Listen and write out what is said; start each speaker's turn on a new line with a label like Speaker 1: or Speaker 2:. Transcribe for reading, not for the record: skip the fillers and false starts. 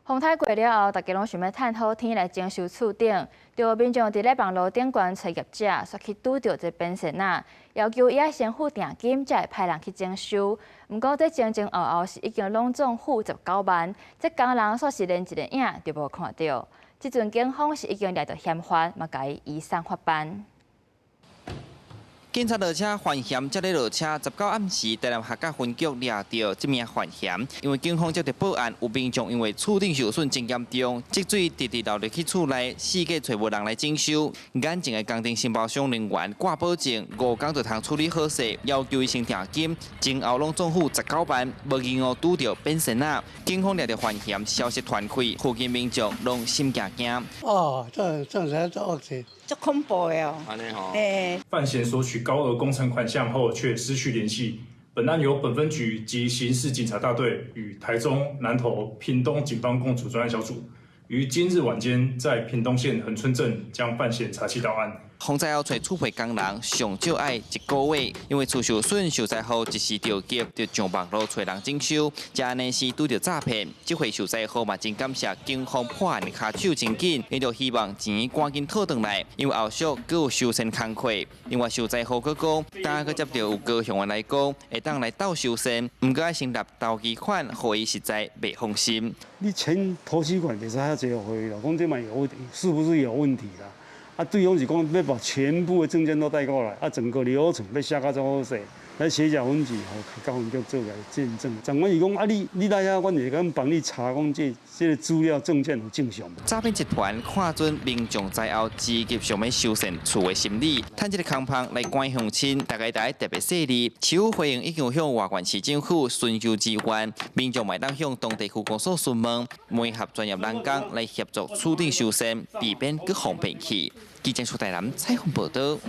Speaker 1: 風颱過了後，大家攏想欲趁好天來整修厝頂，著民眾佇咧網路頂懸揣業者，煞去拄著這騙線仔，要求伊愛先付訂金，才會派人去整修。毋過這前前後後是已經攏總付十九萬，這工人煞是連一个影都無看著。這陣警方是已經掠著嫌犯，嘛共伊移送法辦。
Speaker 2: 警察落車犯嫌，才咧落車。19暗時，台南客家分局掠著這名犯嫌，因為警方接著報案，有民眾因為厝頂受損真嚴重，積水直直流入去厝內，四界揣無人來整修。眼前的工程承包商人員掛保證，5工就通處理好勢，要求伊先訂金，前後攏總付十九萬，無銀行拄著騙線仔。警方掠著犯嫌，消息傳開，附近民眾攏心驚驚。
Speaker 3: 哦，這這才做惡事。
Speaker 4: 足恐怖的哦！
Speaker 5: 欸，范閒索取高額工程款項後，卻失去聯繫。本案由本分局及刑事警察大隊與台中、南投、屏東警方共組專案小組，於今日晚間在屏東縣恆春鎮將范閒查緝到案。
Speaker 2: 風災後揣厝皮工人上少愛一個月，因為厝受損受災戶一時著急，就上網路揣人整修，才按呢是拄著詐騙。這回受災戶嘛真感謝警方破案的跤手真緊，𪜶就希望錢趕緊討轉來，因為後續閣有修繕工課。另外受災戶閣講，剛閣接著有高雄人來講，會當來鬥修繕，毋過愛先納頭期款，予伊實在袂放心。
Speaker 6: 你錢頭期款袂使遐濟予伊啦，講這嘛有問題，是不是有問題啦？啊，對方是講欲把全部的證件都帶過來，啊，整個流程欲寫甲足好勢，來卸甲分局予交分局做來見證。長官伊講啊，你來遐，阮會當幫你查講這這个資料證件有正常無？
Speaker 2: 詐騙集團看準民眾災後積極想欲修繕厝的心理，趁這个空縫來拐鄉親，大家著愛特別細膩。市府回應已經向外縣市政府尋求支援，民眾嘛會當向當地區公所詢問，媒合專業人工來協助厝頂修繕，避免閣予騙去。記者蘇大南採訪報導。